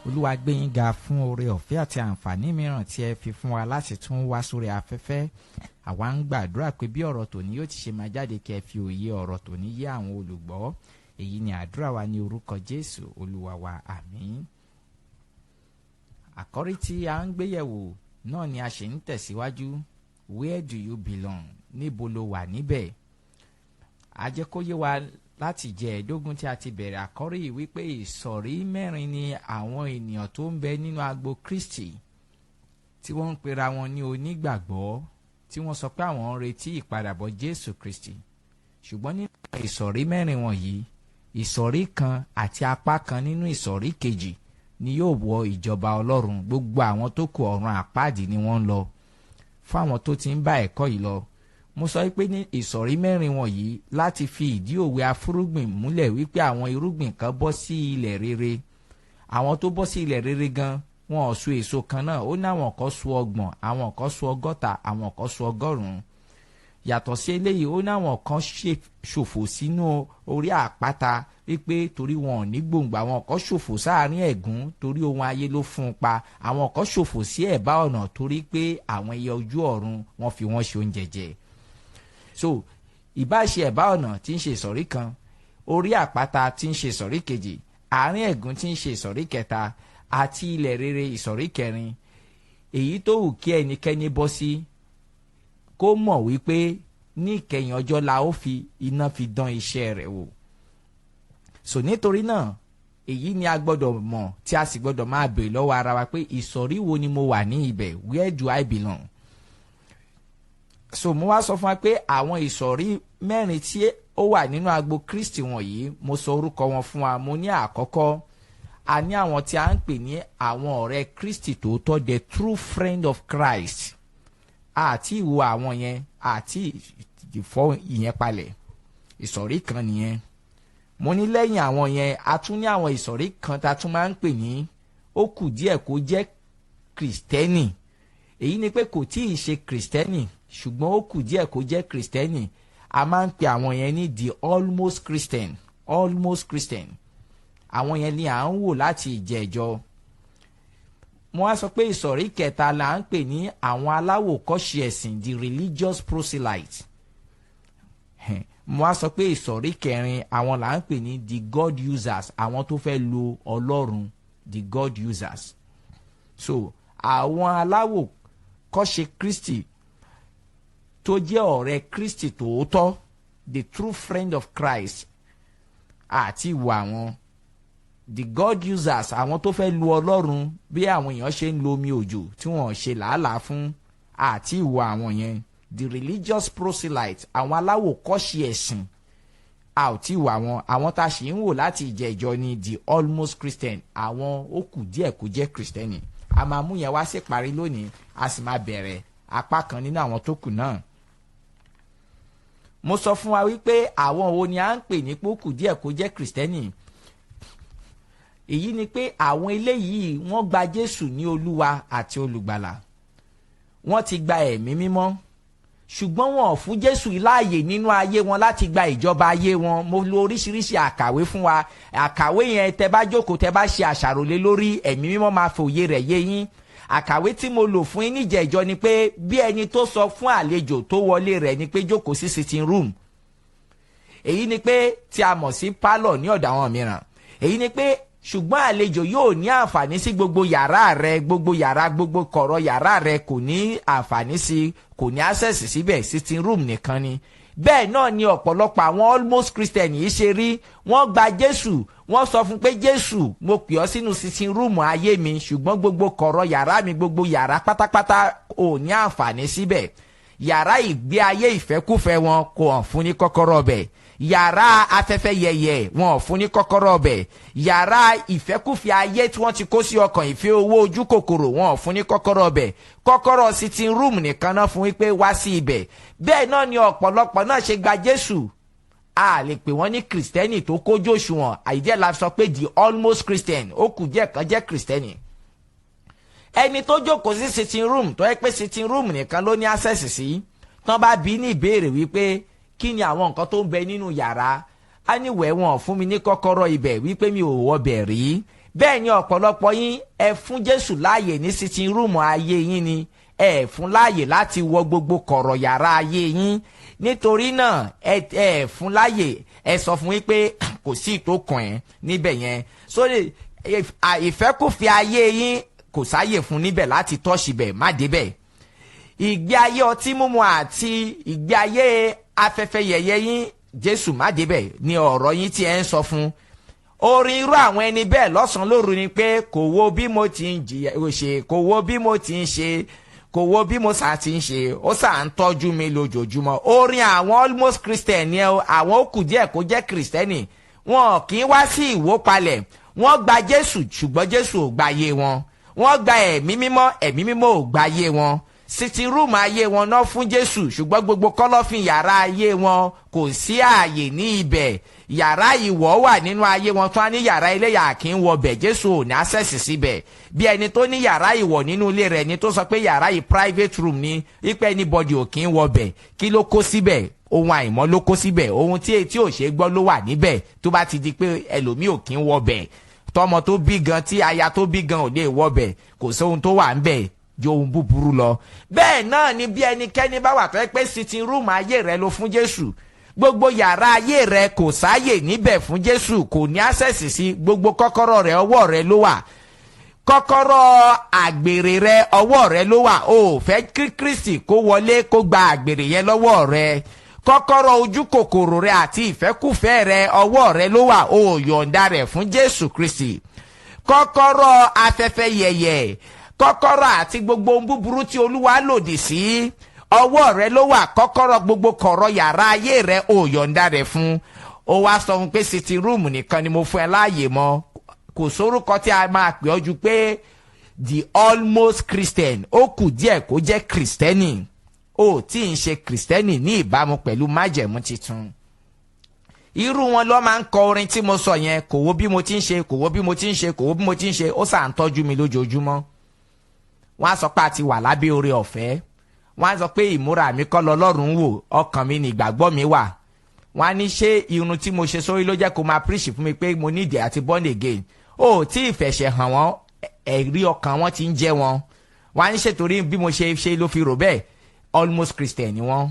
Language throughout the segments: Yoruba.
Olúwa gbé yín ga fún oore ọ̀fẹ́ àti àǹfààní mìíràn tí ẹ fi fún wa láti tún wá sórí afẹ́fẹ́. Àwa ń gbàdúrà pé bí ọ̀rọ̀ tòní yóò ti ṣe máa jáde, kí ẹ fi òye ọ̀rọ̀ tòní yé àwọn olùgbọ́. Èyí ni àdúrà wa ní orúkọ Jésù Olúwa wa, àmín. Àkọ́rí tí a ń gbéyẹ̀wò náà ni a ṣe ń tẹ̀síwájú: Where do you belong? Níbo lo wà níbẹ̀? A jẹ́ kó yé wa láti ìjẹẹ̀dógún tí a ti bẹ̀rẹ̀ àkọ́rí yìí wípé ìsọ̀rí mẹ́rin ni àwọn ènìyàn tó ń bẹ nínú agbo Kristi, tí wọ́n ń pera wọn ní onígbàgbọ́, tí wọ́n sọ pé àwọn ń retí ìpadàbọ̀ Jésù Kristi. Ṣùgbọ́n nínú ìsọ̀rí mẹ́rin wọ̀nyí, ìsọ̀rí kan àti apá kan nínú ìsọ̀rí kejì ni yóò wọ ìjọba Ọlọ́run. Gbogbo àwọn tó kù, ọ̀run àpáàdì ni wọ́n ń lọ. Fún àwọn tó ti ń bá ẹ̀kọ́ yìí lọ, mo sọ pé ní ìsọ̀rí mẹ́rin wọ̀nyí, láti fi ìdí òwe afúrúgbìn múlẹ̀ wípé àwọn irúgbìn kan bọ́ sí ilẹ̀ rere. Àwọn tó bọ́ sí ilẹ̀ rere gan, wọn ò so èso kan náà. Ó ní àwọn kan so 30, àwọn kan so 60, àwọn kan so 100. Yàtọ̀ sí eléyìí, ó ní àwọn kan ṣòfò sínú orí àpáta wípé torí wọn ò ní gbòǹgbò. Àwọn kan ṣòfò sáàárín ẹ̀gún torí ohun ayé ló fún un pa. Àwọn kan ṣòfò sí ẹ̀bá ọ̀nà torí pé àwọn ẹyẹ ojú ọ̀run, wọ́n fi wọ́n ṣe oúnjẹ jẹ. So ìbáṣe ẹ̀bá ọ̀nà tí ń ṣe ìsọ̀rí kan, orí àpáta tí ń ṣe ìsọ̀rí kejì, àárín ẹ̀gún tí ń ṣe ìsọ̀rí kẹta, àti ilẹ̀ rere ìsọ̀rí kẹrin, èyí tó wù kí ẹnikẹ́ni bọ́ sí, kó mọ̀ wípé ní ìkẹyìn ọjọ́ la ó fi iná fi dán iṣẹ́ rẹ̀ wò. So nítorí náà, èyí ni a gbọ́dọ̀ mọ̀ tí a sì gbọ́dọ̀ máa béèrè lọ́wọ́ ara wa pé, ìsọ̀rí wo ni mo wà ní ibẹ̀? Where do I belong? So mo wá sọ fún wa pé àwọn ìsọ̀rí mẹ́rin tí ó wà nínú agbo Kristi wọ̀nyí, mo sọ orúkọ wọn fún wa. Mo ní àkọ́kọ́, a ní àwọn tí a ń pè ní àwọn ọ̀rẹ́ Kristi tòótọ́, the true friend of Christ. Àti ìwo àwọn yẹn àti ìfọ́ ìyẹn palẹ̀, ìsọ̀rí kan nìyẹn. Mo ní lẹ́yìn àwọn yẹn, a tún ní àwọn ìsọ̀rí kan tá a tún máa ń pè ní ó kù díẹ̀ kó jẹ́ Kìrìsìtẹ́nì. Èyí ni pé kò tí ì ṣe Kìrìsìtẹ́nì, ṣùgbọ́n ó kù díẹ̀ kó jẹ́ Kìrìsìtẹ́nì. A máa ń pè àwọn yẹn ní the almost Christian. Almost Christian, àwọn yẹn ni à ń wò láti ìjẹ́jọ́. Mo wá sọ pé ìsọ̀rí kẹta là ń pè ní àwọn aláwòkọ́ṣe ẹ̀sìn, the religious proselyte. Mo wá sọ pé ìsọ̀rí kẹrin, àwọn là ń pè ní the God users, àwọn tó fẹ́ lo Ọlọ́run, the God users. So àwọn aláwòkọ́ṣe Kristi tó jẹ́ ọ̀rẹ́ Kristi tòótọ́, the true friend of Christ, àti ìwà àwọn the God users, àwọn tó fẹ́ lu Ọlọ́run bí àwọn èèyàn ṣe ń lo omi òjò tí wọ́n ṣe làálàá fún, àti ìwà àwọn yẹn, the religious proselyte, àwọn aláwòkọ́ṣe ẹ̀sìn, a ò tí wà wọn. Àwọn tá a sì ń wò láti ìjẹ́jọ́ ni the almost Christian, àwọn ó kù díẹ̀ kó jẹ́ Kristẹni. A máa mú yẹn wá sí parí lónìí, a sì máa bẹ̀rẹ̀ apá kan nínú àwọn tó kù náà. Mo sọ fún wa wípé àwọn wo ni à ń pè ní pé ó kù díẹ̀ kó jẹ́ Kristẹni? Èyí ni pé àwọn eléyìí, wọ́n gba Jésù ní Olúwa àti Olùgbàlà, wọ́n ti gba Ẹ̀mí Mímọ́, ṣùgbọ́n wọn ò fún Jésù láàyè nínú ayé wọn láti gba ìjọba ayé wọn. Mo lo oríṣiríṣi àkàwé fún wa. Àkàwé yẹn, tẹ bá jókòó, tẹ bá ṣe àṣàrò lé lórí, Ẹ̀mí Mímọ́ máa fòye rẹ̀ yé yín. Àkàwé tí mo lò fún yín níjẹ̀jọ́ ni pé bí ẹni tó sọ fún àlejò tó wọlé rẹ̀ ni pé jókòó sí sitting room, èyí ni pé tí a mọ̀ sí pálọ̀ ní ọ̀dọ̀ àwọn mìíràn. Èyí ni pé ṣùgbọ́n àlejò yóò ní àǹfààní sí gbogbo yàrá rẹ, gbogbo yàrá, gbogbo kọ̀rọ̀ yàrá rẹ, kò ní àǹfààní sí, kò ní access síbẹ̀, sitting room nìkan ni. Bẹ́ẹ̀ náà ni ọ̀pọ̀lọpọ̀ àwọn almost Christian yìí ṣe rí. Wọ́n gba Jésù, wọ́n sọ fún pé, "Jésù, mo pè ọ́ sínú sitting room ayé mi," ṣùgbọ́n gbogbo kọ̀rọ̀ yàrá mi, gbogbo yàrá pátápátá, ò ní àǹfààní síbẹ̀. Yàrá ìgbé ayé ìfẹ́kúfẹ́ wọn, kò hàn fún ní kọ́kọ́rọ́ bẹ̀. Yàrá afẹ́fẹ́ yẹyẹ, wọn ò fún ní kọ́kọ́rọ́ bẹ̀. Yàrá ìfẹ́kúfẹ́ ayé tí wọ́n ti kó sí ọkàn, ìfẹ́ owó, ojú kòkòrò, wọn ò fún ní kọ́kọ́rọ́ bẹ̀. Kọ́kọ́rọ́ sitting room nìkan náà fún wípé wá sí ibẹ̀. Bẹ́ẹ̀ náà ni ọ̀pọ̀lọpọ̀ náà ṣe gba Jésù. A lè pè wọ́n ní Kìrìsìtẹ́nì tó kójú òṣùwọ̀n. Àìjẹ́ la sọ pé the almost Christian, ó kù díẹ̀ kan jẹ́ Kìrìsìtẹ́nì. Ẹni tó jókòó sí sitting room, tó yẹ pé sitting room nìkan ló ní access sí, tán bá bí ní ìbéèrè wípé kí ni àwọn nǹkan tó ń bẹ nínú yàrá, á ní wẹ̀, wọn fún mi ní kọ́kọ́rọ́ ibẹ̀, wípé mi ò wọbẹ̀ rí. Bẹ́ẹ̀ ni ọ̀pọ̀lọpọ̀ yín, ẹ fún Jésù láàyè ní sitting room ayé yín ni, ẹ fún láàyè láti wọ gbogbo kọ̀rọ̀ yàrá ayé yín. Nítorí náà, ẹ fún láàyè, ẹ sọ fún yín pé kò sí ìtókàn ẹ níbẹ̀ yẹn sórí ìfẹ́kùfẹ́ ayé yín. Kò sáyè fún níbẹ̀ láti touch bẹ̀, má débẹ̀. Ìgbé ayé ọtí mímu àti ìgbé ayé afẹ́fẹ́ yẹ̀yẹ́ yín, Jésù má débẹ̀ ní ọ̀rọ̀ yín tí ẹ ń sọ fún. Orin irú àwọn ẹni bẹ́ẹ̀ lọ́sàn-án lóru ni pé kò wo bí mo ti ń jìyà ṣe, kò wo bí mo ti ń ṣe, kò wo bí mo sà ti ń ṣe, ó sà ń tọ́jú mi lójoojúmọ́. Orin àwọn almost Christian ni àwọn ó kù díẹ̀ kó jẹ́ Kristẹni. Wọn kì í wá sí ìwópalẹ̀. Wọ́n gba Jésù, ṣùgbọ́n Jésù ò gba ayé wọn. Wọ́n gba Ẹ̀mí Mímọ́, Ẹ̀mí Mímọ́ ò gba ayé wọn. Sitting room ayé wọn náà fún Jésù, ṣùgbọ́n gbogbo kọ́lọ́fín yàrá ayé wọn, kò sí ààyè ní ibẹ̀. Yàrá ìwọ̀ wà nínú ayé wọn tó á ní yàrá iléyà kì í wọbẹ̀, Jésù ò ní access síbẹ̀. Bí ẹni tó ní yàrá ìwọ̀ nínú ilé rẹ̀ ni, tó sọ pé yàrá yìí private room ni, wípé anybody ò kì í wọbẹ̀. Kí ló kó síbẹ̀? Ohun àìmọ́ ló kó síbẹ̀. Ohun tí etí ò ṣe gbọ́ ló wà níbẹ̀. Tó bá ti di pé ẹlòmíì ò kì í wọbẹ̀, tọmọ tó bí gan, tí aya tó bí gan ò lè wọbẹ̀, kò sóhun tó wà ńbẹ̀ ju ohun búburú lọ. Bẹ́ẹ̀ náà ni bí ẹnikẹ́ni bá wà tó yẹ pé sitting room ayé rẹ ló fún Jésù, gbogbo yàrá ayé rẹ, kò sáàyè níbẹ̀ fún Jésù, kò ní access sí. Gbogbo kọ́kọ́rọ́ rẹ, ọwọ́ rẹ ló wà. Kọ́kọ́rọ́ àgbèrè rẹ, ọwọ́ rẹ ló wà. O ò fẹ́ kí Kristi kó wọlé kó gba àgbèrè yẹn lọ́wọ́ rẹ. Kọ́kọ́rọ́ ojú kòkòrò rẹ àti ìfẹ́kùfẹ́ rẹ, ọwọ́ rẹ ló wà. O ò yọ̀ǹda rẹ̀ fún Jésù Kristi. Kọ́kọ́rọ́ afẹ́fẹ́ yẹ̀yẹ̀, kọ́kọ́rọ́ àti gbogbo ohun búburú tí Olúwa lòdì sí, ọwọ́ rẹ ló wà. Kọ́kọ́rọ́ gbogbo kọ̀rọ̀ yàrá ayé rẹ, ò yọ̀ǹda rẹ̀ fún. Ó wá sọ fún pé sitting room nìkan ni mo fún ẹ láàyè mọ́. Kò sórúkọ tí a máa pè ọ́ ju pé the almost Christian. Ó kù díẹ̀ kó jẹ́ Kristẹni, ó tí ń ṣe Kristẹni ní ìbámu pẹ̀lú májẹ̀mú titun. Irú wọn ló máa ń kọ orin tí mo sọ yẹn: kò wo bí mo ti ń ṣe, kò wo bí mo ti ń ṣe, kò wo bí mo ti ń ṣe, ó sà ń tọ́jú mi lójoojúmọ́. Wọ́n á sọ pé a ti wà lábẹ́ oore ọ̀fẹ́. Wọ́n á sọ pé ìmúra mi kọ́ lọ́lọ́run wò, ọkàn mi ní ìgbàgbọ́ mi wà. Wọ́n á ní, ṣé irun tí mo ṣe sórí ló jẹ́ kó máa preach fún mi pé mo nídìí àti born again? Ó tí ìfẹ̀ṣẹ̀ hàn wọ́n, ẹ̀rí ọkàn wọn ti ń jẹ́ wọn. Wọ́n á ní ṣètòrí bí mo ṣe ṣe ló fi rò bẹ́ẹ̀. Almost Christian ni wọ́n.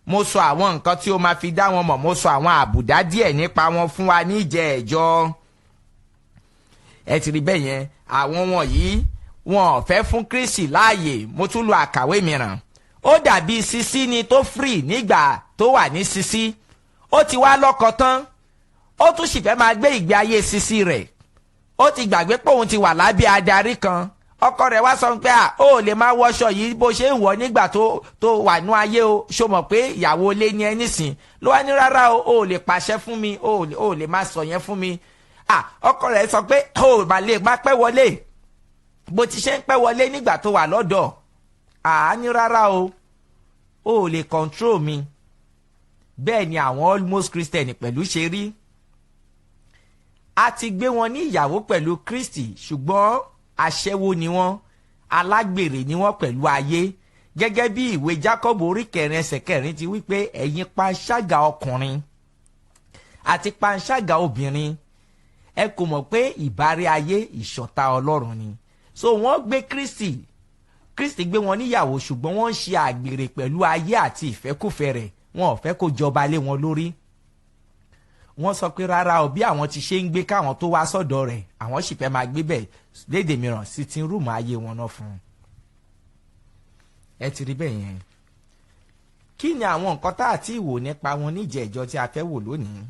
Mo sọ àwọn nǹkan tí o máa fi dá wọn mọ̀. Mo sọ àwọn àbùdá díẹ̀ nípa wọn fún wa ní ìjẹ́ẹ̀jọ́. Ẹ ti rí bẹ́ẹ̀ yẹn. Àwọn wọ̀nyí, wọn ò fẹ́ fún Kristi láàyè. Mo tún lo àkàwé mìíràn. Ó dàbí sisi ni tó free nígbà tó wà ní sisi. Ó ti wá lọ́kọ tán, ó tún sì fẹ́ máa gbé ìgbé ayé sisi rẹ̀. Ó ti gbàgbé pé òun ti wà lábẹ́ adarí kan. Ọkọ rẹ̀ wá sọ pé, à ó lè máa wọṣọ yìí bó ṣe ń wọ̀ nígbà tó wà ní ayé o. Ṣó mọ̀ pé ìyàwó ilé ni ẹ nísìn? Ló wá ní, rárá o, ò lè pàṣẹ fún mi, o ò lè máa sọ yẹn fún mi. À, ọkọ rẹ̀ sọ pé o ò bá lè má pẹ́ wọlé bó ti ṣe ń pẹ́ wọlé nígbà tó wà lọ́dọ̀. À á ní, rárá o, ò lè control mi. Bẹ́ẹ̀ ni àwọn almost Christian pẹ̀lú ṣe rí. A ti gbé wọn ní ìyàwó pẹ̀lú Kristi, ṣùgbọ́n aṣẹ́wó ni wọ́n, alágbèrè ni wọ́n pẹ̀lú ayé, gẹ́gẹ́ bí ìwé Jacob orí 4 ẹsẹ̀ 4 ti wí pé, ẹ̀yin panṣágà ọkùnrin àti panṣágà obìnrin, ẹ kò mọ̀ pé ìbárẹ́ ayé ìṣọ̀tá Ọlọ́run ni? So wọ́n gbé Kristi, Kristi gbé wọn níyàwó, ṣùgbọ́n wọ́n ń ṣe àgbèrè pẹ̀lú ayé àti ìfẹ́kùfẹ́ rẹ̀. Wọn ò fẹ́ kó jọba lé wọn lórí. Wọ́n sọ pé rárá o, bí àwọn ti ṣe ń gbé káwọn tó wá sọ́dọ̀ rẹ̀, àwọn sì fẹ́ máa gbé bẹ́ẹ̀. Lédè mìíràn, sitting room ayé wọn náà fún un. Ẹ ti rí bẹ́ẹ̀ yẹn. Kí ni àwọn nǹkan tá a ti wò nípa wọn níjẹ̀ẹ́jọ́ tí a fẹ́ wò lónìí?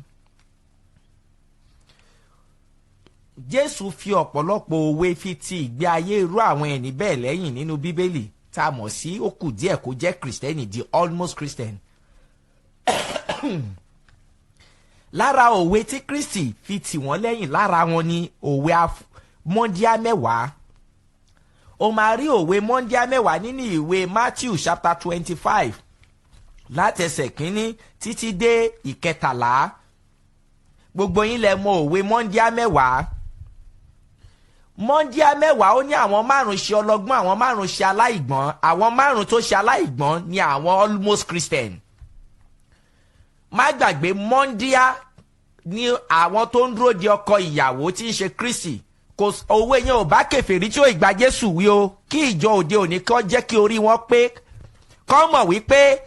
Jésù fi ọ̀pọ̀lọpọ̀ òwe fi ti ìgbé ayé irú àwọn ẹni bẹ́ẹ̀ lẹ́yìn nínú Bíbélì, tá a mọ̀ sí ó kù díẹ̀ kó jẹ́ Kristẹni, the almost Christian. Lára òwe tí Kristi fi tì wọ́n lẹ́yìn lára wọn ni òwe mọ́ndíá 10. O máa rí òwe mọ́ndíá 10 nínú ìwé Matthew chapter 25, látẹsẹ̀ 1 títí dé 13. Gbogbo yín lẹ mọ òwe mọ́ndíá 10. Mọ́ndíá 10, ó ní àwọn márùn ṣe ọlọ́gbọ́n, àwọn márùn ṣe aláìgbọ́n. Àwọn márùn tó ṣe aláìgbọ́n ni àwọn almost Christian. Má gbàgbé, mọ́ndíá ní àwọn tó ń dúró de ọkọ ìyàwó tí ń ṣe Kristi. Kò òwe yẹn ò bá kèfèrí tí ó ìgbà Jésù wí o. Kí ìjọ òde òní kó jẹ́ kí orí wọn pé, kó mọ̀ wípé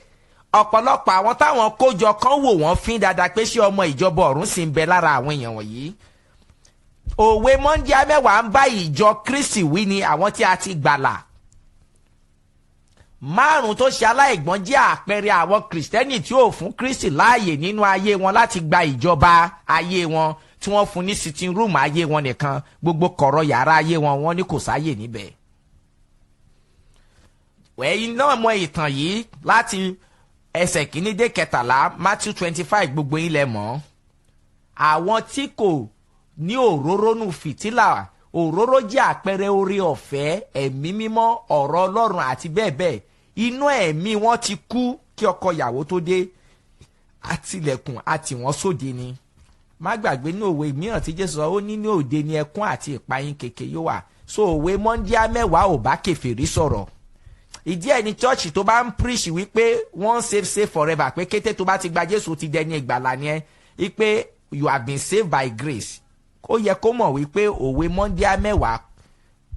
ọ̀pọ̀lọpọ̀ àwọn táwọn kójọ kan wò wọ́n fín dáadáa pé ṣé ọmọ ìjọba ọ̀run sì ń bẹ lára àwọn èèyàn wọ̀nyí. Òwe mọ́ńdíá 10 ń bá ìjọ Kristi wí ni, àwọn tí a ti gbàlà. 5 tó ṣe aláìgbọ́n jẹ́ àpẹẹrẹ àwọn Kìrìsìtẹ́nì tí ò fún Kristi láàyè nínú ayé wọn láti gba ìjọba ayé wọn, tí wọ́n fún ní sitting room ayé wọn nìkan. Gbogbo kọ̀rọ̀ yàrá ayé wọn, wọ́n ní kò sáyè níbẹ̀. Ẹ̀yin náà mọ ìtàn yìí láti ẹsẹ̀ 1 dé 13, Matthew 25, gbogbo yín lẹ mọ̀. Àwọn tí kò ní òróró nù fìtílà, òróró jẹ́ àpẹẹrẹ oore ọ̀fẹ́, Ẹ̀mí Mímọ́, ọ̀rọ̀ Ọlọ́run àti bẹ́ẹ̀ bẹ́ẹ̀. Inú ẹ̀mí wọn ti kú kí ọkọ ìyàwó tó dé, àtìlẹ̀kùn àti wọ́n sóde ni. Má gbàgbé ní òwe mìíràn tí Jésù sọ, ó ní ní òde ni ẹkún àti ìpayín keke yóò wà. So òwe mọ́ndíá 10 ò bá kèfèrí sọ̀rọ̀. Ìdí ẹ̀ ní church tó bá ń preach wípé once saved, save forever, pé kété tó bá ti gba Jésù, ti dẹni ìgbàlà ni ẹ, wípé you have been saved by grace, ó yẹ kó mọ̀ wípé òwe mọ́ndíá 10,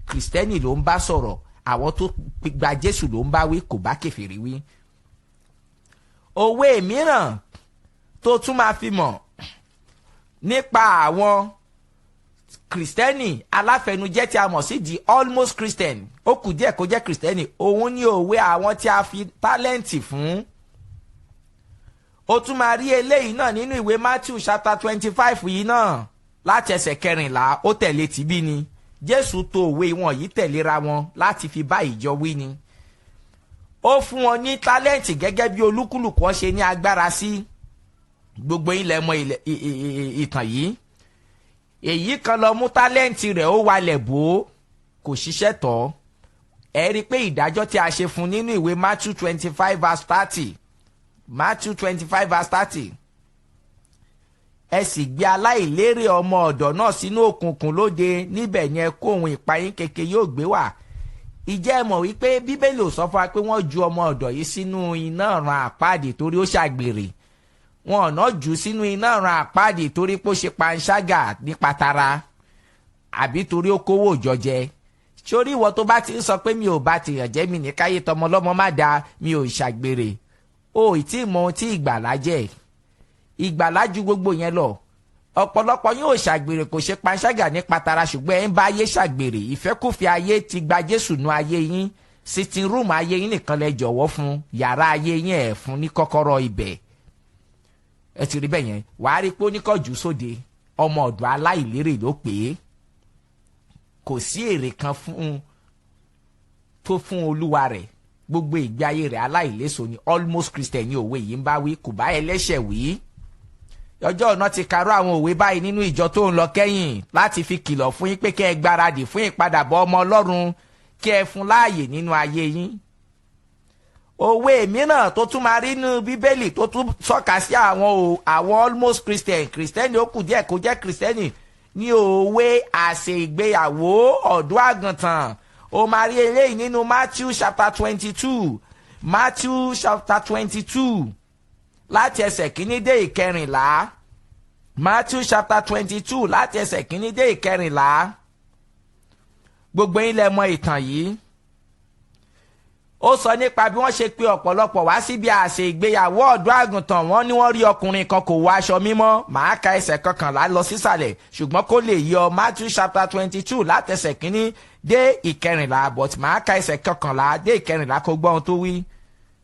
Kìrìsìtẹ́nì ló ń bá sọ̀rọ̀. Àwọn tó gba Jésù ló ń bá wí, kò bá kèfèrí wí. Òwe mìíràn tó tún máa fi mọ̀ nípa àwọn Kìrìsìtẹ́nì aláfẹnujẹ́ tí a mọ̀ sí the almost Christian, ó kù díẹ̀ kó jẹ́ Kìrìsìtẹ́nì, òun ní òwe àwọn tí a fi tálẹ́ǹtì fún. Ó tún máa rí eléyìí náà nínú ìwé Matthew chapter 25 yìí náà, láti ẹsẹ̀ 14. Ó tẹ̀lé tìbí ni. Jésù tò òwe wọn yìí tẹ̀léra wọn láti fi bá ìjọ wí ni. Ó fún wọn ní tálẹ́ǹtì gẹ́gẹ́ bí olúkúlùkù wọn ṣe ní agbára sí. Gbogbo ilẹ̀ mọ ìtàn yìí. Èyí kan lọ mú tálẹ́ǹtì rẹ̀, ó walẹ̀ bò ó, kò ṣiṣẹ́ tọ́. Ẹ rí i pé ìdájọ́ tí a ṣe fún nínú ìwé Matthew 25 verse 30, Matthew 25 verse 30: "Ẹ sì gbé aláìlérè ọmọ ọ̀dọ̀ náà sínú òkùnkùn lóde, níbẹ̀ yẹn kó ohun ìpayín keke yóò gbé wà." Ìjẹ́ ẹ mọ̀ wípé Bíbélì ò sọ fún wa pé wọ́n ju ọmọ ọ̀dọ̀ yìí sínú iná ọ̀run àpáàdì torí ó ṣàgbèrè? Wọn ọ̀nà jù sínú iná ọ̀run àpáàdì torí pé ó ṣe panṣágà nípa tara, àbí torí ó kówó òjọ jẹ. Sórí ìwọ tó bá ti ń sọ pé mi ò bá tèèyàn jẹ́, mi ní káyé tọmọ ọlọ́mọ má da, mi ò ṣàgbèrè, o ì tí ì mọ ohun tí ìgbàlá jẹ́. Ìgbàlá ju gbogbo yẹn lọ. Ọ̀pọ̀lọpọ̀ yóò ṣàgbèrè, kò ṣe panṣágà nípa tara, ṣùgbọ́n ẹ̀ ń bá ayé ṣàgbèrè. Ìfẹ́kùfẹ́ ayé ti gba Jésù nú ayé yín. Sitting room ayé yín nìkan lẹ jọ̀wọ́ fún. Yàrá ayé yín, ẹ̀ fún ní kọ́kọ́rọ́ ibẹ̀. Ẹ ti rí bẹ́ẹ̀ yẹn, wàá rí pé ó ní kó jù sóde. Ọmọ ọ̀dọ̀ aláìlérè ló pè é. Kò sí èrè kan fún tó fún olúwa rẹ̀. Gbogbo ìgbé ayé rẹ̀, aláìléso ni. Almost Christian ní òwe yìí ń bá wí, kò bá ẹlẹ́ṣẹ̀ wí. Ọjọ́ ọ̀nà ti karọ́ àwọn òwe báyìí nínú ìjọ tó ń lọ kẹ́yìn láti fi kìlọ̀ fún yín pé kẹ́ ẹ gbáradì fún ìpadàbọ̀ ọmọ Ọlọ́run, kí ẹ fún láàyè nínú ayé yín. Òwe mìíràn tó tún máa rí nínú Bíbélì tó tún sọ́ka sí àwọn almost Christian, Christian ó kù díẹ̀ kó jẹ́ Christian, ní òwe àsè ìgbéyàwó ọ̀dọ́ àgùntàn. Ó máa rí eléyìí nínú Matthew chapter 22, Matthew chapter 22, láti ẹsẹ̀ 1 dé 14. Matthew chapter 22, láti ẹsẹ̀ 1 dé 14. Gbogbo yín lẹ mọ ìtàn yìí. Ó sọ nípa bí wọ́n ṣe pe ọ̀pọ̀lọpọ̀ wá síbi àsè ìgbéyàwó ọ̀dọ́ àgùntàn. Wọ́n ní wọ́n rí ọkùnrin kan kò wọ aṣọ mímọ́. Màá ka ẹsẹ̀ 11 lọ sísàlẹ̀, ṣùgbọ́n kó lè yọ, Matthew chapter 22, látẹsẹ̀ 1 dé 14, but màá ka ẹsẹ̀ 11 dé 14 kó gbọ́ ohun tó wí.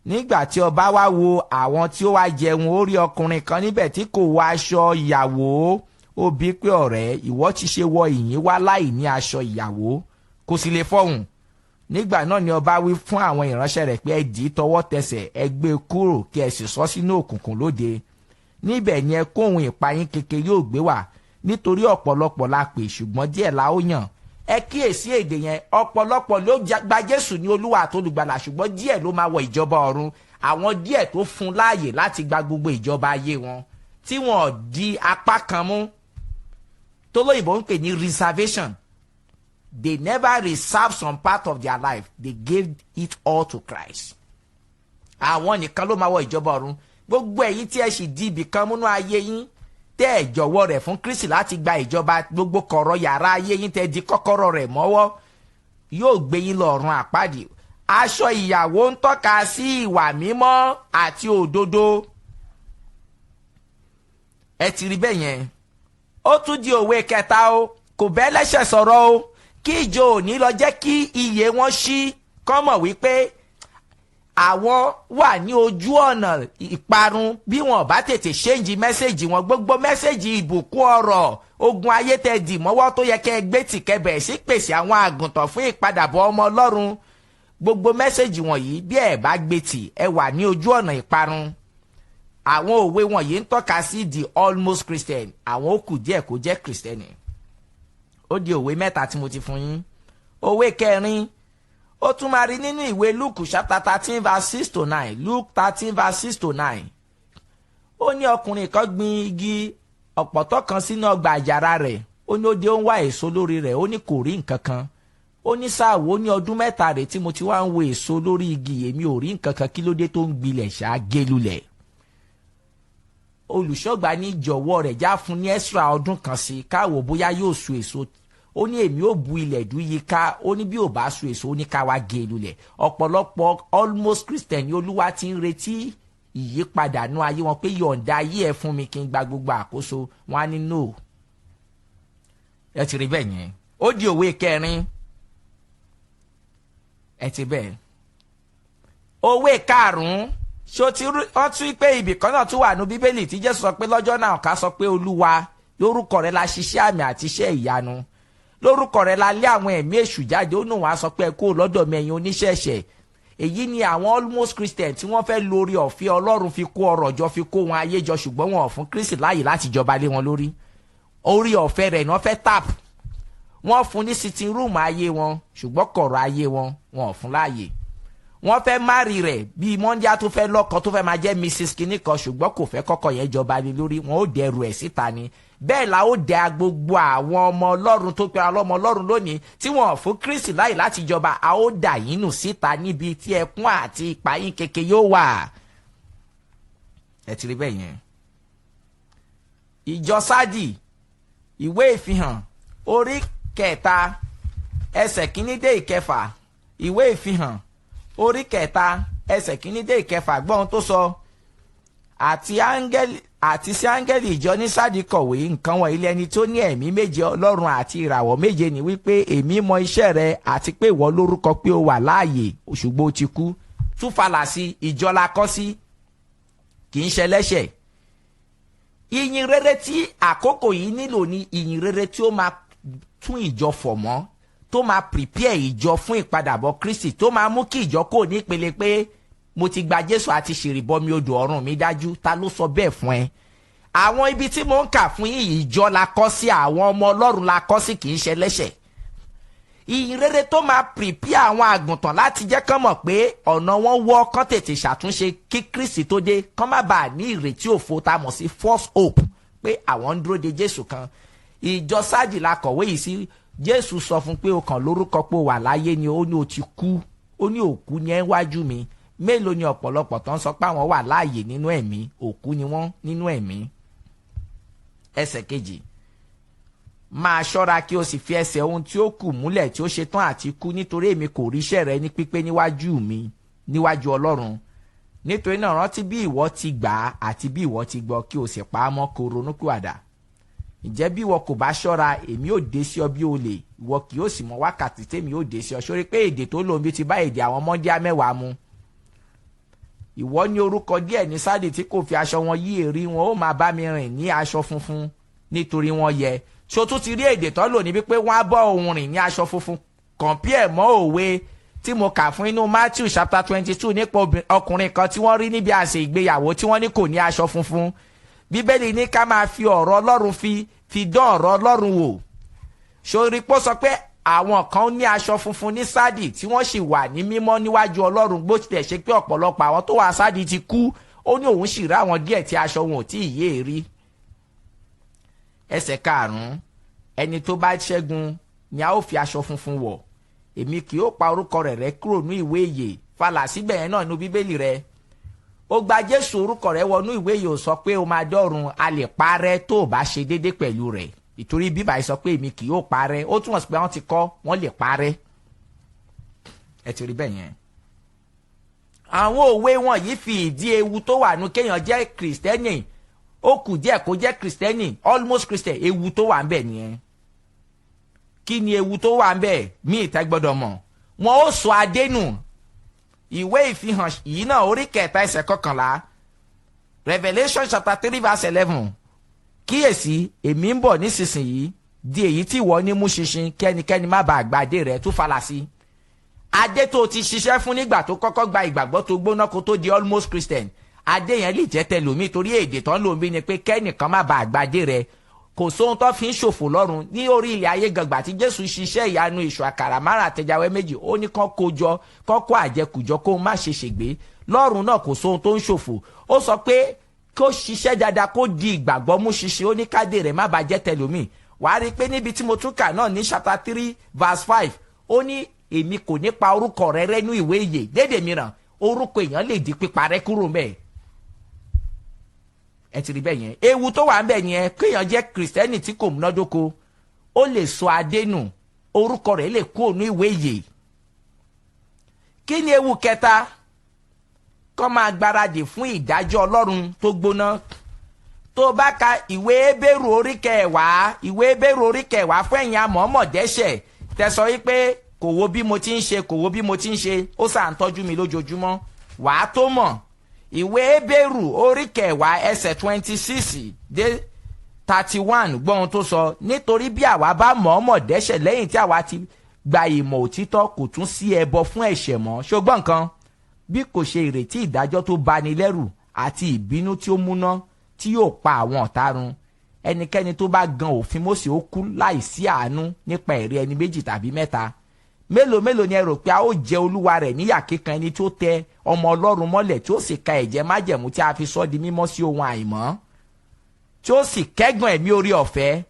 Nígbà tí ọba wá wo àwọn tí ó wá jẹun, ó rí ọkùnrin kan níbẹ̀ tí kò wọ aṣọ ìyàwó. Ó bi pé, "Ọ̀rẹ́, ìwọ ti ṣe wọ ìyín wá láì ní aṣọ ìyàwó?" Kò sì lè fọhùn. Nígbà náà ni ọba wí fún àwọn ìránṣẹ́ rẹ̀ pé, "Ẹ dì í tọwọ́ tẹsẹ̀, ẹ gbé e kúrò, kí ẹ sì sọ sínú òkùnkùn lóde. Níbẹ̀ ni ẹkún òun ìpayín keke yóò gbé wà, nítorí ọ̀pọ̀lọpọ̀ la pè, ṣùgbọ́n díẹ̀ la ó yàn." Ẹ kíyèsí èdè yẹn. Ọ̀pọ̀lọpọ̀ ló gba Jésù ní Olúwa àtolùgbàlà, ṣùgbọ́n díẹ̀ ló máa wọ ìjọba ọ̀run. Àwọn díẹ̀ tó fún láàyè láti gba gbogbo ìjọba ayé wọn, tí wọ́n di apá kan mú, tólóyìnbó ń pè ní reservation. They never reserve some part of their life, they gave it all to Christ. Àwọn nìkan ló máa wọ ìjọba ọ̀run. Gbogbo ẹ̀yin tí ẹ sì di ibì kan múnú ayé yín, tẹ́ ẹ Tẹ́ ẹ̀ jọ̀wọ́ rẹ̀ fún Kristi láti gba ìjọba gbogbo kọ̀rọ̀ yàrá ayé yín, tẹ́ di kọ́kọ́rọ́ rẹ̀ mọ́wọ́, yóò gbé yín lọ ọ̀run àpáàdì. Aṣọ ìyàwó ń tọ́ka sí ìwà mímọ́ àti òdodo. Ẹ ti rí bẹ́ẹ̀ yẹn. Ó tún di òwe kẹta o. Kò bẹ́ẹ̀ lẹ́sẹ̀ sọ̀rọ̀ o, kí ìjọ òní lọ jẹ́ kí iyè wọn ṣí, kọ́ mọ̀ wípé àwọn wà ní ojú ọ̀nà ìparun bí wọn bá tètè change message wọn. Gbogbo message ìbùkún, ọ̀rọ̀ ogun ayé tẹ dì mọ́wọ́ tó yẹ kẹ́ ẹ gbé tìkẹ́ bẹ̀rẹ̀ sí pèsè àwọn àgùntàn fún ìpadàbọ̀ ọmọ Ọlọ́run, gbogbo message wọ̀nyí, bí ẹ bá gbé tì, ẹ wà ní ojú ọ̀nà ìparun. Àwọn òwe wọ̀nyí ń tọ́ka sí the almost Christian, àwọn ó kù díẹ̀ kó jẹ́ Christian. Ó di òwe mẹ́ta tí mo ti fún yín. Òwe kẹrin, ó tún máa rí nínú ìwé Luke chapter 13 verse 6 to 9. Luke 13 verse 6 to 9. Ó ní ọkùnrin kan gbin igi ọ̀pọ̀tọ́ kan sínú ọgbà àjàrà rẹ̀. Ó ní ó dé, ó ń wá èso lórí rẹ̀, ó ní kò rí nǹkan kan. Ó ní sáàwó, ó ní ọdún 3 rẹ̀ tí mo ti wá ń wo èso lórí igi, èmi ò rí nǹkan kan. Kí ló dé tó ń gbilẹ̀ ṣáá gé lulẹ̀? Olùṣọ́gbà ní jọ̀wọ́ rẹ̀, já fún ní extra ọdún kan sí, káwò bóyá yóò so èso. Ó ní èmi ò bu ilẹ̀ dú yí ká. Ó ní bí ò bá so èso, ó ní ká wá gé lulẹ̀. Ọ̀pọ̀lọpọ̀ almost Christian ní Olúwa ti ń retí ìyípadà nú ayé wọn pé yọ̀ǹda ayé ẹ̀ fún mi kí n gba gbogbo àkóso. Wọn á ní no. Ẹ ti rí bẹ́ẹ̀ yẹn. Ó di òwe kẹrin. Ẹ ti bẹ́ẹ̀. Òwe karùn-ún, ṣó ti wọ́n tún pé ibì kan náà tún wà ní Bíbélì tí Jésù sọ pé lọ́jọ́ náà ká sọ pé, "Olúwa, lórúkọ rẹ la ṣiṣẹ́ àmì àti iṣẹ́ ìyanu, lórúkọ rẹ la lé àwọn ẹ̀mí èṣù jáde." Ó nù wá sọ pé, "Ẹ kúrò lọ́dọ̀ mi, ẹ̀yin oníṣẹ̀ṣẹ̀." Èyí ni àwọn almost Christian tí wọ́n fẹ́ lórí ọ̀fẹ́ Ọlọ́run fi kó ọrọ̀ jọ, fi kó wọn ayé jọ, ṣùgbọ́n wọn ò fún Kristi láàyè láti jọba lé wọn lórí. Orí ọ̀fẹ́ rẹ̀ ni wọ́n fẹ́ tap. Wọ́n fún ní sitting room ayé wọn, ṣùgbọ́n kọ̀rọ̀ ayé wọn, wọn ò fún láàyè. Wọ́n fẹ́ marry rẹ̀ bíi mọ́ndíá tó fẹ́ lọ́kọ, tó fẹ́ máa jẹ́ Mrs kinní kan, ṣùgbọ́n kò fẹ́ kọ́kọ́ yẹn jọba lé lórí. Wọn ó dẹrù ẹ̀ síta ni. Bẹ́ẹ̀ la ó dẹ gbogbo àwọn ọmọ Ọlọ́run tó pera lọ́mọ Ọlọ́run lónìí tí wọ́n fún Kristi láyè láti jọba. A ó dà yín nù síta níbi tí ẹkún àti ìpayín keke yóò wà. Ẹ ti rí bẹ́ẹ̀ yẹn. Ìjọ Sádì, ìwé Ìfihàn orí 3, ẹsẹ̀ 1 dé 6. Ìwé Ìfihàn orí 3, ẹsẹ̀ 1 dé 6. Gbọ́n tó sọ: "Àti áńgẹ́lì, àti sí áńgẹ́lì ìjọ ní Sádì kọ̀wé: Nǹkan wọ̀nyí lẹni tó ní ẹ̀mí méje Ọlọ́run àti ìràwọ̀ méje ní wípé, èmi mọ iṣẹ́ rẹ, àti pé ìwọ lórúkọ pé ó wà láàyè, ṣùgbọ́n ó ti kú." Tún falà sí ìjọ la kọ́ sí, kì í ṣe ẹlẹ́ṣẹ̀. Ìyìn rere tí àkókò yìí nílò ní ìyìn rere tí ó máa tún ìjọ fọ̀ mọ́, tó máa prepare ìjọ fún ìpadàbọ̀ Kristi, tó máa mú kí ìjọ kò ní ìpele pé mo ti gba Jésù àti ṣèrìbọmi odò, ọ̀run mi dájú. Ta ló sọ bẹ́ẹ̀ fún ẹ? Àwọn ibi tí mo ń kà fún yín, ìjọ la kọ́ sí, àwọn ọmọ Ọlọ́run la kọ́ sí, kì í ṣe ẹlẹ́ṣẹ̀. Ìyìn rere tó máa prepare àwọn àgùntàn láti jẹ́ kán mọ̀ pé ọ̀nà wọn wọ́, kán tètè ṣàtúnṣe kí Kristi tó dé, kán má bàa ní ìrètí òfo tá a mọ̀ sí false hope pé àwọn ń dúró de Jésù kan. Ìjọ Sáàdì la kọ̀wé yìí sí. Jésù sọ fún pé o kàn lórúkọ pé o wà láyé ni. Ó ní o ti kú. Ó ní òkú ni ẹ wájú mi. Mélòó ni ọ̀pọ̀lọpọ̀ tó ń sọ pé àwọn wà láàyè nínú ẹ̀mí, òkú ni wọ́n nínú ẹ̀mí. Ẹsẹ̀ 2: "Máa ṣọ́ra kí o sì fi ẹsẹ̀ ohun tí ó kù múlẹ̀ tí ó ṣe tán àti kú, nítorí èmi kò rí iṣẹ́ rẹ ní pípé níwájú mi, níwájú Ọlọ́run. Nítorí náà, rántí bí ìwọ ti gbà á àti bí ìwọ ti gbọ́, kí o sì pa á mọ́, kó ronúpìwàdà. Ǹjẹ́ bí ìwọ kò bá ṣọ́ra, èmi ò dé sí ọ bí olè, ìwọ kì yóò sì mọ wákàtí tèmi ò dé sí ọ." Sórí pé èdè tó lòun bí ti bá èdè àwọn mọ́ndíá 10 mu. "Ìwọ ní orúkọ díẹ̀ ní Sádì tí kò fi aṣọ wọn yí èrí wọn, ó máa bá mi rìn ní aṣọ funfun, nítorí wọn yẹ." Ṣó tún ti rí èdè tó lò níbi pé wọ́n á bọ́ òun rìn ní aṣọ funfun? Compare mọ́ òwe tí mo kà fún inú Matthew chapter 22 nípa ọkùnrin kan tí wọ́n rí níbi àsè ìgbéyàwó tí wọ́n ní kò ní aṣọ funfun. Bíbélì ní ká máa fi ọ̀rọ̀ Ọlọ́run fi dán ọ̀rọ̀ Ọlọ́run wò. Sórí pé ó sọ pé àwọn kan ní aṣọ funfun ní Sádì tí wọ́n sì wà ní mímọ́ níwájú Ọlọ́run, bó tilẹ̀ ṣe pé ọ̀pọ̀lọpọ̀ àwọn tó wà Sádì ti kú. Ó ní òun sì rí àwọn díẹ̀ tí aṣọ wọn ò tí ì yé rí. Ẹsẹ̀ 5: "Ẹni tó bá ṣẹ́gun ni a ó fi aṣọ funfun wọ̀. Èmi kì yóò pa orúkọ rẹ̀ rẹ́ kúrò ní ìwé ìyè." Falà síbẹ̀ yẹn náà ní Bíbélì rẹ̀. Ó gba Jésù, orúkọ rẹ̀ wọnú ìwé yìí, ò sọ pé o máa dọ́run. A lè parẹ́ tó o bá ṣe déédé pẹ̀lú rẹ̀, ìtorí bíbá yìí sọ pé èmi kì yóò parẹ́. Ó túmọ̀ sí pé wọ́n ti kọ́, wọ́n lè parẹ́. Ẹ ti rí bẹ́ẹ̀ yẹn. Àwọn òwe wọ̀nyí fi ìdí ewu tó wà nù kéèyàn jẹ́ Kìrìsìtẹ́nì, ó kù díẹ̀ kó jẹ́ Kìrìsìtẹ́nì, almost Christian. Ewu tó wà ń bẹ̀ nìyẹn. Kí ni ewu tó wà ń bẹ̀? Mí ìtẹ́ gbọ́dọ̀ mọ̀, wọn ó sọ adé nù. Ìwé Ìfihàn yìí náà, orí 3, ẹsẹ̀ 11, Revelation chapter 3 verse 11. Kíyèsí, èmi ń bọ̀ nísinsìnyí. Di èyí tí ìwọ ní mú ṣinṣin, kẹ́nikẹ́ni má bàa gba adé rẹ̀. Tún falà sí adé tó ti ṣiṣẹ́ fún nígbà tó kọ́kọ́ gba ìgbàgbọ́ tó gbóná kó tó di almost Christian. Adé yẹn lè jẹ́ tẹlòmíì, torí èdè tó ń lò ń bí ni pé kẹ́nìkan má bàa gba adé rẹ̀. Kò sóhun tó fi ń ṣòfò lọ́run. Ní orí ilẹ̀ ayé gàngbà tí Jésù ṣiṣẹ́ ìyanu ìṣù àkàrà 5 àtẹja wẹ́wẹ́ 2, ó ní kán kó jọ, kán kó àjẹkùjọ, kó má ṣe ṣègbé. Lọ́run náà, kò sóhun tó ń ṣòfò. Ó sọ pé kó ṣiṣẹ́ dáadáa, kó di ìgbàgbọ́ mú ṣinṣin. Ó ní kádé rẹ̀ má bàa jẹ́ tẹlòmíì. Wàá rí i pé níbi tí mo tún kà náà ní chapter 3 verse 5, ó ní èmi kò ní pa orúkọ rẹ rẹ́nu ìwé ìyè. Dédè mìíràn, orúkọ èèyàn lè di píparẹ́ kúrò mẹ́ẹ̀. Ẹ ti rí bẹ́ẹ̀ yẹn. Ewu tó wà ń bẹ̀ yẹn, kéèyàn jẹ́ Kìrìsìtẹ́nì tí kò múnádóko, ó lè sọ adé nù, orúkọ rẹ̀ lè kúrò ní ìwé ìyè. Kí ni ewu kẹta? Kọ́ máa gbáradì fún ìdájọ́ Ọlọ́run tó gbóná. Tó bá ka ìwé Hébérù orí 10, ìwé Hébérù orí 10, fún ẹ̀yin amọ̀ọ́mọ̀dẹ́ṣẹ̀ tẹ̀sọ́ wípé kò wo bí mo ti ń ṣe, kò wo bí mo ti ń ṣe, ó sà ń tọ́jú mi lójoojúmọ́, wàá tó mọ̀. Ìwé Hébérù orí 10, ẹsẹ̀ 26 dé 31, gbọ́ ohun tó sọ: nítorí bí àwa bá mọ̀ọ́mọ̀ dẹ́ṣẹ̀ lẹ́yìn tí àwa ti gba ìmọ̀ òtítọ́, kò tún sí ẹbọ fún ẹ̀ṣẹ̀ mọ́, ṣùgbọ́n nǹkan bí kò ṣe ìrètí ìdájọ́ tó bani lẹ́rù àti ìbínú tí ó múná tí yóò pa àwọn ọ̀tá run. Ẹnikẹ́ni tó bá gan òfin Mósè, ó kú láìsí àánú nípa ẹ̀rí ẹni méjì tàbí mẹ́ta. Mélòó mélòó ni ẹ rò pé a ó jẹ olúwa rẹ̀ níyà kíkan, ẹni tó tẹ ọmọ Ọlọ́run mọ́lẹ̀, tí ó sì ka ẹ̀jẹ̀ májẹ̀mú tí a fi sọ́ di mímọ́ sí ohun àìmọ́, tí ó sì kẹ́gàn ẹ̀mí orí ọ̀fẹ́?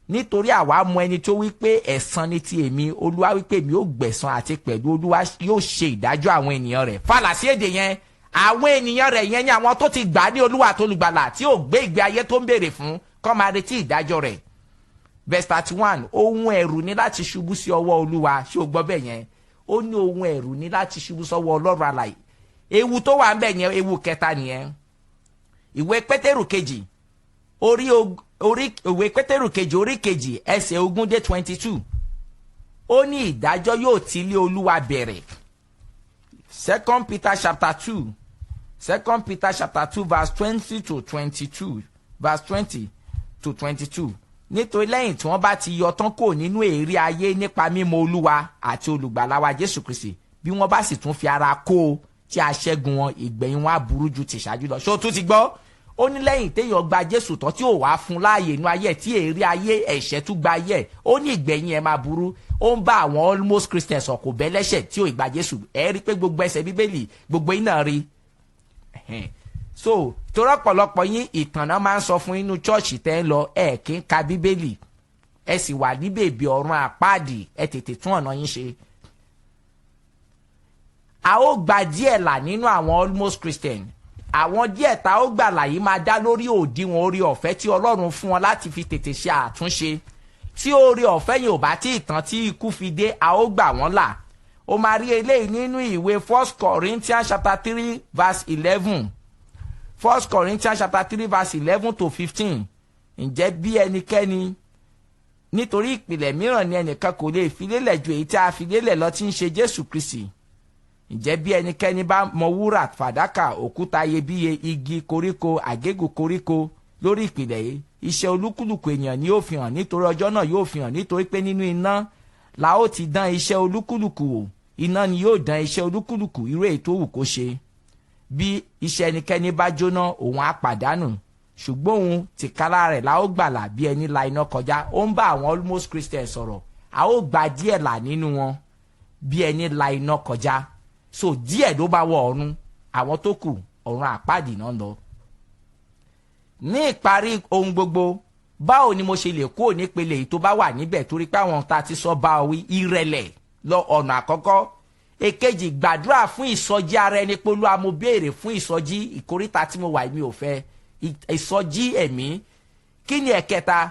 Nítorí àwa mọ ẹni tó wí pé, ẹ̀san ni ti èmi, Olúwa wí pé, èmi ó gbẹ̀san, àti pẹ̀lú Olúwa yóò ṣe ìdájọ́ àwọn ènìyàn rẹ̀. Fàlàsí èdè yẹn, àwọn ènìyàn rẹ̀ yẹn ni àwọn tó ti gbà ní Olúwa tó lùgbàlà, tí ò gbé ìgbé ayé tó ń béèrè fún, kó máa retí ìdájọ́ rẹ̀. Verse 31, ohun ẹ̀rù ní láti ṣubú sí ọwọ́ Olúwa. Ṣé o gbọ́ bẹ́ẹ̀ yẹn? Ó ní ohun ẹ̀rù ní láti ṣubú sọ́wọ́ Ọlọ́run alààyè. Ewu tó wà ń bẹ̀ yẹn, ewu kẹta nìyẹn. Ìwé Pétérù kejì orí orí ìwé Pétérù kejì orí 2, ẹsẹ̀ 20 dé 22, ó ní ìdájọ́ yóò ti ilé Olúwa bẹ̀rẹ̀. Second Peter chapter 2, Second Peter chapter 2 verse 20 to 22, verse 20 to 22. Nítorí lẹ́yìn tí wọ́n bá ti yọ tán kò nínú èrè ayé nípa mímọ̀ Olúwa àti olùgbàlà wa Jésù Kristi, bí wọ́n bá sì tún fi ara kó o tí a ṣẹ́gun wọn, ìgbẹ̀yìn wọn á burú ju tìṣáájú lọ. Ṣé o tún ti gbọ́? Ó ní lẹ́yìn téèyàn gba Jésù tán, tí ò wá fún láàyè inú ayé ẹ̀, tí èrè ayé ẹ̀ṣẹ̀ tún gba ayé ẹ̀, ó ní ìgbẹ̀yìn ẹ̀ máa burú. Ó ń bá àwọn almost Christians sọ, kò bẹ́ lẹ́ṣẹ̀ tí ò ìgbà Jésù. Ẹ̀ rí pé gbogbo ẹsẹ̀ Bíbélì, gbogbo iná rí. So torí ọ̀pọ̀lọpọ̀ yín, ìtàn náà máa ń sọ fún inú chọ́ọ̀chì tẹ́ ń lọ, ẹ̀ kí ń ka Bíbélì, ẹ sì wà ní bèbè ọ̀run àpáàdì. Ẹ tètè tún ọ̀nà yín ṣe. A ó gba díẹ̀ là nínú àwọn almost Christian. Àwọn díẹ̀ tá ó gbà là yìí máa dá lórí òdiwọ̀n orí ọ̀fẹ́ tí Ọlọ́run fún wọn láti fi tètè ṣe àtúnṣe. Tí orí ọ̀fẹ́ yìí ò bá tí ì tán tí ikú fi dé, a ó gbà wọ́n là. Ó máa rí eléyìí nínú ìwé First Corinthians chapter 3 verse 11, First Corinthians chapter 3 verse 11 to 15. Ǹjẹ́ bí ẹnikẹ́ni, nítorí ìpìlẹ̀ mìíràn ni ẹnìkan kò lè fi lélẹ̀ ju èyí tí a fi lélẹ̀ lọ, tí ń ṣe Jésù Kristi. Ǹjẹ́ bí ẹnikẹ́ni bá mọ wúrà, fàdákà, òkúta iyebíye, igi koríko, àgégùn koríko lórí ìpìlẹ̀ yìí, iṣẹ́ olúkúlùkù ènìyàn ni yóò fi hàn, nítorí ọjọ́ náà yóò fi hàn, nítorí pé nínú iná la ó ti dán iṣẹ́ olúkúlùkù wò. Iná ni yóò dán iṣẹ́ olúkúlùkù, irú èyí tó wù kó ṣe. Bí iṣẹ́ ẹnikẹ́ni bá jóná, òun á pàdánù, ṣùgbọ́n òun tìkára rẹ̀ la ó gbàlà bí ẹni la iná kọjá. Ó ń bá àwọn almost Christians sọ̀rọ̀. A ó gba díẹ̀ là nínú wọn bí ẹni la iná kọjá. So díẹ̀ ló bá wọ ọ̀run, àwọn tó kù, ọ̀run àpáàdì náà lọ. Ní ìparí ohun gbogbo, báwo ni mo ṣe lè kúrò nípele èyí tó bá wà níbẹ̀? Torí pé àwọn tá a ti sọ bá ọ wí, ìrẹ̀lẹ̀ lọ ọ̀nà àkọ́kọ́. Èkejì, gbàdúrà fún ìsọjí ara ẹni pé, "Olúwa, mo béèrè fún ìsọjí. Ìkóríta tí mo wà, mi ò fẹ́ ìsọjí ẹ̀mí." Kí ni ẹ̀kẹta?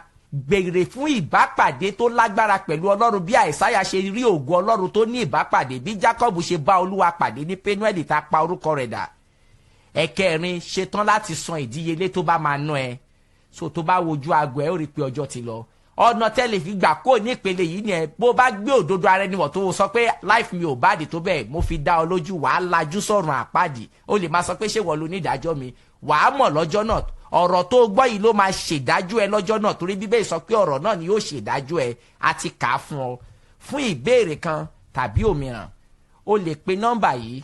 Béèrè fún ìbápàdé tó lágbára pẹ̀lú Ọlọ́run, bí Àìsáyà ṣe rí ògo Ọlọ́run tó ní ìbápàdé, bí Jacob ṣe bá Olúwa pàdé ní Penueli tá a pa orúkọ rẹ̀ dà. Ẹ̀kẹrin, ṣetán láti san ìdíyelé tó bá máa ná ẹ. So tó bá wojú aago ẹ, ó rí i pé ọjọ́ ti lọ. Ọ̀nà tẹ́lẹ̀ fi gbà kó ní ìpele yìí ni ẹ bó bá gbé òdodo ara ẹni wọ̀, tó sọ pé life mi ò bad tó bẹ́ẹ̀, mo fi dá ọ lójú, wàá lajú sọ̀rùn àpáàdì. Ó lè máa sọ pé, "Ṣé wọ́n lo onídàájọ́ mi?" Wàá mọ̀ lọ́jọ́ náà. Ọ̀rọ̀ tó gbọ́ yìí ló máa ṣèdájọ́ ẹ lọ́jọ́ náà, torí Bíbélì sọ pé ọ̀rọ̀ náà ni yóò ṣèdájọ́ ẹ. Àti kà á fún ọ. Fún ìbéèrè kan tàbí òmíràn, o lè pe nọ́mbà yìí: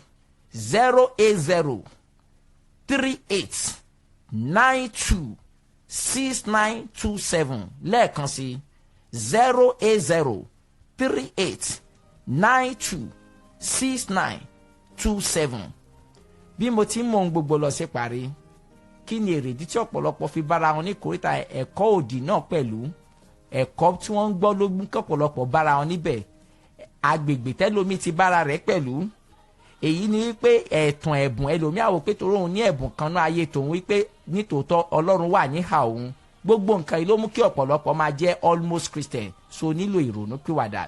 08038926927. Lẹ́ẹ̀kan sí, 08038926927. Bí mo ti ń mọ ohun gbogbo lọ sí parí, kí ni èrèdí tí ọ̀pọ̀lọpọ̀ fi bára wọn ní kòríta ẹ̀kọ́ òdì náà? Pẹ̀lú ẹ̀kọ́ tí wọ́n ń gbọ́ ló mú kí ọ̀pọ̀lọpọ̀ bára wọn níbẹ̀. Agbègbè tẹ́lómi ti bára rẹ̀ pẹ̀lú èyí ni wípé ẹ̀tàn ẹ̀bùn ẹlòmíà wò pé torí òun ní ẹ̀bùn kan náà ayé tòun, wípé nítòótọ́ Ọlọ́run wà níhà òun. Gbogbo nǹkan yìí ló mú kí ọ̀pọ̀lọpọ̀ máa jẹ́ almost Christian. So nílò ìrònúpìwàdà.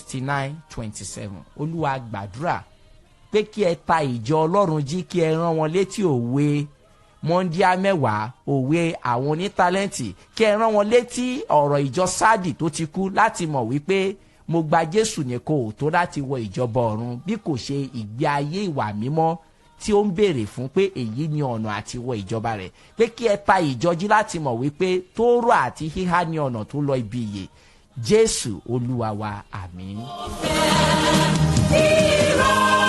08038926927. Olúwa, gbàdúrà pé kí ẹ ta ìjọ Ọlọ́run jí, kí ẹ rán wọn létí òwe mọ́ndíá 10, òwe àwọn onítálẹ́ǹtì, kí ẹ rán wọn létí ọ̀rọ̀ ìjọ Sáàdì tó ti kú, láti mọ̀ wípé mo gba Jésù ní kò tó láti wọ ìjọba ọ̀run, bí kò ṣe ìgbé ayé ìwà mímọ́ tí ó ń béèrè fún, pé èyí ni ọ̀nà àti wọ ìjọba rẹ̀. Pé kí ẹ ta ìjọ jí láti mọ̀ wípé tóóró àti híhá ní ọ̀nà tó lọ ibi ìyè. Jésù Olúwa wa, àmín. Ìrọ̀rùn.